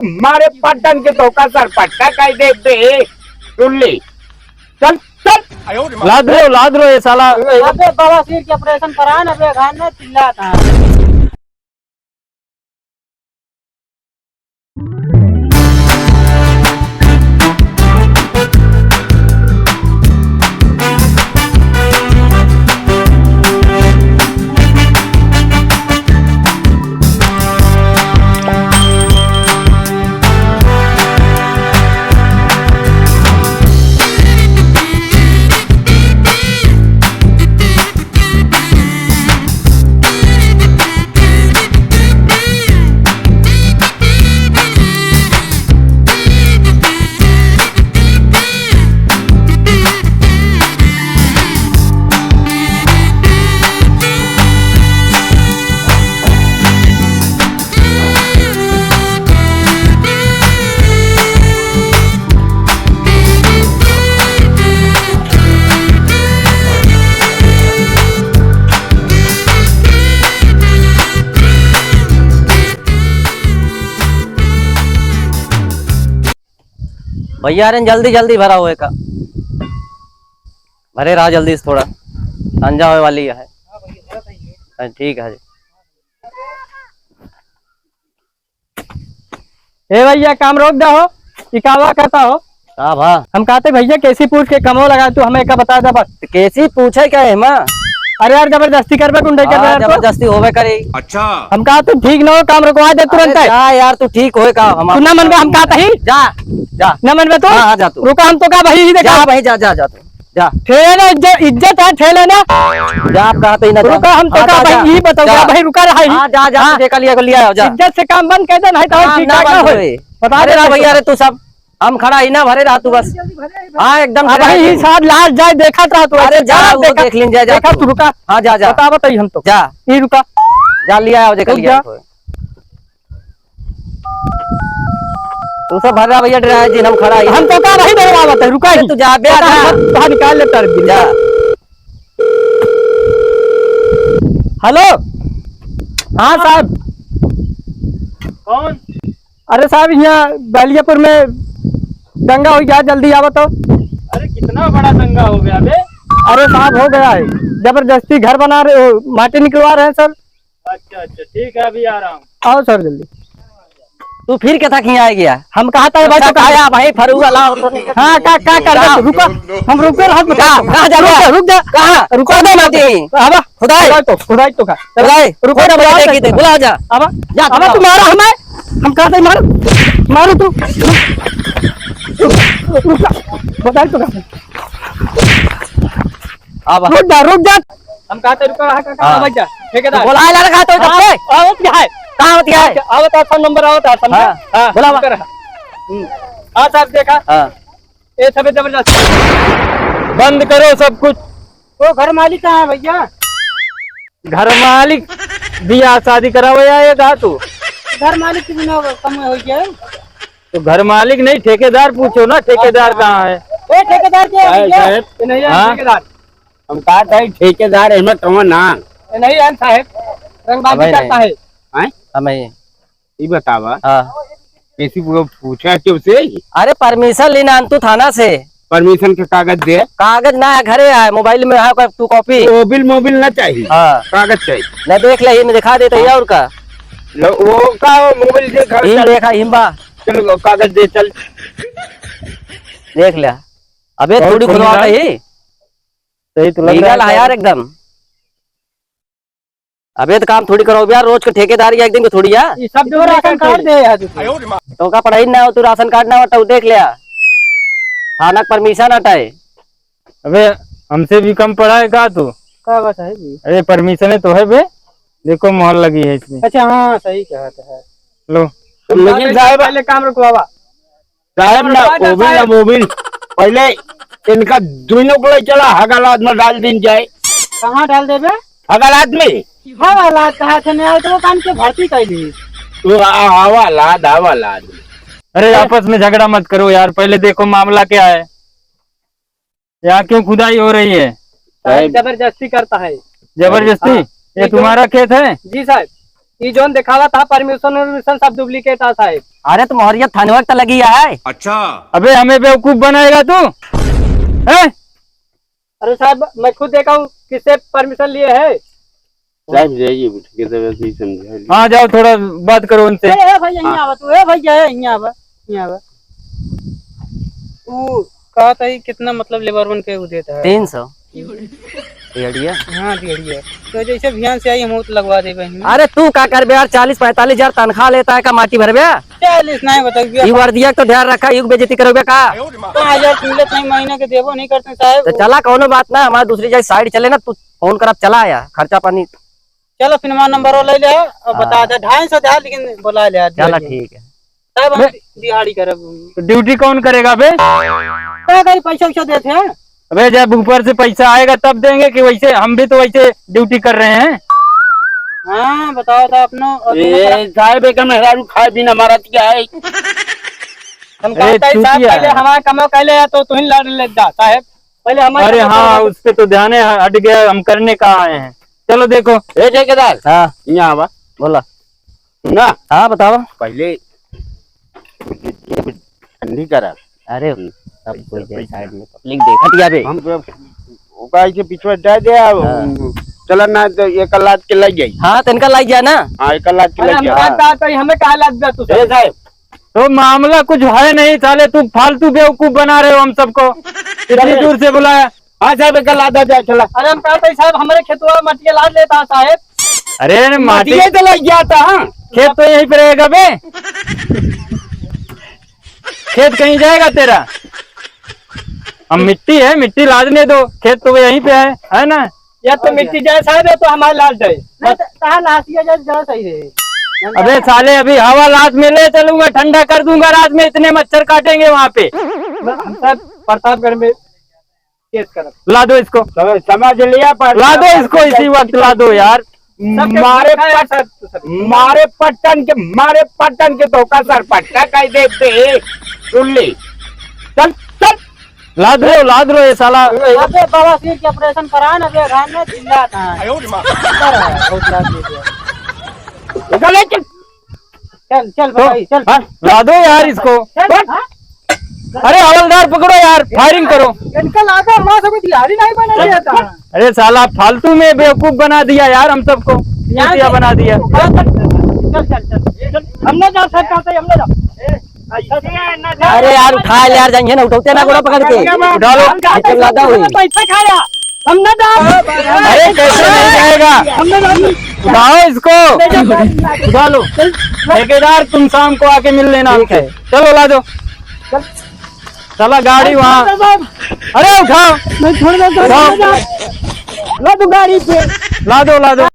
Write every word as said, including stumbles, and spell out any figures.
मारे पटन के तोका सर पट्टा कइ देबे। सुन ले। चल, चल। लाद रो, लाद रो ये साला। अबे बवासीर के operation करा ना, अबे घर में चिल्लात है। भैया, अरे जल्दी जल्दी भरा होए का, भरे रहा जल्दी से थोड़ा, संझा होए वाली है। हाँ, ठीक है जी। ए भैया, काम रोक दे हो, ई कावा करता हो? का भा? हम कहते भैया, केसी पूछ के कमो लगा, तू हमें का बता दे बस। तो केसी पूछे का है माँ? अरे यार, जबरदस्ती करबे, गुंडे करबे हाँ, यार तू। जबरदस्ती होबे करी। अच्छा। हम कहा तू ठीक न हो, काम रुकवा दे तुरंत अरे है। जा यार, तू ठीक होए का? हम तू ना मनबे, हम कहा तही। जा, जा। ना मनबे तू? हाँ, हाँ, जा तू। रुका, हम तो का भाई ही देखा। जा भाई, जा, जा, जा तू। जा। ठेले ना, इज्जत, इज्जत है, ठेले ना। जा, आप कहा तही ना, जा। रुका, हम तो हाँ, का जा, भाई जा। यही बताऊंगा, जा। भाई रुका रहा ही। हाँ, जा, जा, हाँ। तू जेका लिया को लिया आओ, जा। इज्जत से काम बंद कर दे, नहीं तो हाँ, ठीक ना ठाक ना बंद होए। होए। बता अरे दे ना भाई। भैया, अरे तू सब हम खड़ा ही ना, भरे रहा तू बस। हाँ, एकदम अब खड़ा भाई, ही। ई साथ लास्ट जाए, देखत रहा तू, अरे ऐसे जा, जा, वो देखा, देख लीन जाए, जा देखा तू। तू रुका। हाँ, जा, जा। बता, बताई हम तो। जा। ई रुका। जा, लिया आओ, जेका रुक लिया जा। आओ। तू सब भर रहा भैया, डरा है जिन हम खड़ा ही। हम तो का नहीं डरवावत है, रुका अरे ही। तू जा, बे, बता, जा। हम बाहर निकाल ले, कर दी। जा। हेलो। हाँ साहब। कौन? अरे साहब, यहाँ बलियापुर में दंगा हो गया, जल्दी आवा तो। अरे, कितना बड़ा दंगा हो गया बे? अरे साहब, हो गया है, जबरदस्ती घर बना रहे, ओ, माटी निकलवा रहे हैं सर। अच्छा, अच्छा, ठीक है, अभी आ रहा हूँ। आओ सर, जल्दी। तू फिर के था कि यहाँ आ गया? हम कहा था भाई, अच्छा, तो कहा आया भाई, फरुआ लाओ तो। हाँ, का, का कर रहे तू? रुका, हम रुके रहो, कहाँ, कहाँ जा रहा है? रुक जा। कहाँ? रुको, खोदे माटी। आवा। खुदाई। खुदाई तो, खुदाई तो का? खुदाई। रुको, खोदे माटी, देखी दे, बुला जा। आवा। जा, अब जा। तू मारा हमें, हम कहा था मारो। मारो तू। रुक जा। खुदाई तो का? आवा। रुक जा, रुक जा। हम कहा था रुको, कहाँ, कहाँ, कहाँ हाँ। बच जा? ठेकेदार। बोला है, लड़का तो हाँ, तब से। आवत क्या है? कहाँ होती है? आवत, आवत, फोन नंबर आवत है, समझा? हाँ। हाँ, बोला, रुक रहा। हम्म। हाँ, साहब, देखा? हाँ। ये सब जबरदस्त। बंद करो सब कुछ। वो घर मालिक कहाँ है, भैया? घर मालिक बियाह शादी करावे आए गा तू? घर मालिक के बिना कम हो गया है। तो घर मालिक नहीं, ठेकेदार पूछो ना, ठेकेदार कहाँ है? ए, ठेकेदार के है, भैया? साहब। ये नहीं है, हाँ? ठेकेदार। हम कहा था, ठेकेदार एमे कौन ना? ये नहीं है साहब, रंगबाजी अबे करता नहीं। है। हैं? हमें ये। ई बतावा। हाँ। कैसी वो पूछा क्यों से? अरे permission लेना आन तू थाना से। Permission के कागज दे। कागज ना है, घरे है, mobile में है, कोई तू copy। Mobile, mobile ना चाहिए। हाँ। कागज चाहिए। ना देख ले, इमे दिखा देते हैं और का। लो, वो का mobile देखा हिम चल। देखा, हिम बा। चलो, कागज दे, चल। देख ले। अबे बहुत थोड़ी खुलवा बढ़िया। रही। सही तो लग रहा legal है है यार एकदम। अबे तो काम थोड़ी करो यार, रोज के ठेकेदार या एक दिन के थोड़ी यार। ये सब जो राशन कार्ड दे यार तू। तो का पढ़ाई ना हो, तू राशन कार्ड ना हो, तो देख ले। थाना के permission हटाए। अबे हमसे भी कम पढ़ा है का तू? का बात है जी? अरे permission है तो है बे, देखो मोहर लगी है इसमें। अच्छा हाँ, सही कहा तो है। लो। लेकिन साहब पहले काम रुकवावा। साहब ना, रुकवा दे, ओबिल ना साहब। मोबिल। पहले इनका दोनों को ले चला, हगालात में डाल दीन जाए। कहाँ डाल देबे? हगालात में। हगालात कहा थे, नहीं तो काम के भर्ती कर ली। वो आ-, हवालात, हवालात। अरे, अरे। आपस में झगड़ा मत करो यार, पहले देखो मामला क्या है। यहाँ क्यों खुदाई हो रही है? साहब, जबरदस्ती करता है। जबरदस्ती? हाँ। ये ये तो तुम्हारा खेत है? जी साहब। ई जौन देखावा था, permission वर्मिशन सब duplicate आ साहेब। अरे, तो मोहरिया थानवा के तो लगी है। अच्छा। अबे, हमें बेवकूफ बनाएगा तू, हैं? अरे साहब, मैं खुद देखा हूँ, किससे permission लिए है? साहब, जाइए, बैठ के तो वैसे ही समझा लीजिए। हाँ, जाओ, थोड़ा बात करो उनसे। ए, ए भैया, यहाँ हाँ। आवा तू, ए भैया, ए, यहाँ आवा, यहाँ आवा। ऊ कहत है, कितना मतलब labour मन के ऊ देता है? तीन सौ। दिहड़िया? हाँ, दिहड़िया। तो जैसे भियान से आई, हम तो लगवा देबे ही। अरे, तू का करबे यार, चालीस पैंतालीस हजार तनख्वाह लेता है का, माटी भरबे? चालीस नहीं बताइए। ई वर्दिया के तो ध्यान रखा, ई बेइज्जती करबे का? पाँच हजार मिलत नहीं, महीने के देबो नहीं करते साहब। तो चला, कौनो बात ना, हमारा दूसरी जगह site चले ना, तू phone करब, चला आया, खर्चा पानी। चलो, फिर हमारा नंबर ले ले और हाँ। बता दे, ढाई सौ दे, लेकिन बुला ले, चला, ठीक है। तब हम बे- दिहाड़ी करब। तो duty कौन करेगा बे? तो कहीं पैसा वैसा देते हैं। अबे, जब ऊपर से पैसा आएगा तब देंगे, कि वैसे हम भी तो वैसे duty कर रहे हैं। हाँ, बताओ तो अपनो, और ए, दोनों साहब, एक मेहरारू खाए बिना मरत क्या है? हम ए, कहता है, साहब, चूतिया पहले है। हमारा कमाओ, पहले या तो तुहिन लड़ ले जा, साहब। पहले हमारे अरे साथ हाँ, बताओ। उस पे तो ध्यान है, हट गया, हम करने का आए हैं। चलो देखो। ए ठेकेदार, हाँ। यहाँ आवा। बोला। ना। हाँ, बतावा। पहले ठंडी करा। अरे, हम्म। सब कोई पैसा, दे, पैसा। Side में। लिख दे, खटिया पे। हम तो ओका ऐसे पिछवा डाल दे, आ, हाँ। चला ना तो एक लाद के लग जाई। हाँ, तो इनका लग जाए ना। हाँ, एक लाद के अरे, लग हम जाए। बात, बात करी, हमें कहा लाद दे तू ए सब? साहब, तो मामला कुछ है नहीं, साले, तू फालतू बेवकूफ बना रहे हो हम सबको। इतनी अरे। दूर से बुलाया। हाँ साहब, एक लादा दे, चला। अरे हम कहते हैं साहब, हमारे खेतवा मटिया लाद लेता साहब। अरे, अरे, माटी मटिया तो लग गया था, हाँ। खेत तो यहीं पे रहेगा बे। खेत कहीं जाएगा तेरा? हम मिट्टी है, मिट्टी लादने दो, खेत तो यहीं पे है, है ना? या तो अरे। मिट्टी जाए साहब, या तो हमारे लाद जाए। नहीं, तो कहाँ लासिया जाए, ज्यादा सही रहे। अबे साले, अभी हवा लात में ले चलूंगा, ठंडा कर दूंगा, रात में इतने मच्छर काटेंगे वहाँ पे। हम साहब प्रतापगढ़ में केस करब। लादो इसको। समझ, समझ लिया, पर लादो इसको इसी वक्त, लादो यार। सबके मारे भूखा है पट-, सर, सर। मारे पट्टन के, मारे पट्टन के धोखा सर पट्टा कह देते। सुन ले। चल, चल। लाद रो, लाद रो ये साला। अबे बवासीर के operation करा ना, अबे घर में चिल्ला था। बहुत लाद दे दिया। चल, चल। चल, चल तो, भाई, चल। हाँ, लादो यार इसको। चल, हाँ? अरे हवलदार पकड़ो यार, firing करो। इनका लादा माँ सब दिहाड़ी नहीं बना दिया था। अरे साला फालतू में बेवकूफ बना दिया यार हम सबको, यार चूतिया बना दिया। चल, चल, चल, चल। हम ना जा सकता था, हम ना जा। अरे यार उठा ले यार, जाइए ना, उठौते ना गोड़ा पकड़ के। उठा लो। हम जाते लादा हुई। पैसा खाया। हम ना जाब। अरे, कैसे नहीं जाएगा? हम ना जाब। उठाओ इसको। ले जा, जा, जा। उठा लो। चल। ठेकेदार, तुम शाम को आके मिल लेना ठीक हमसे। है। चलो, लादो। चल। चला गाड़ी वहाँ। चल, चल, चल। अरे, उठाओ। मैं छोड़ देता हूँ, उठाओ। ले जा। लादो गाड़ी पे। लादो, लादो।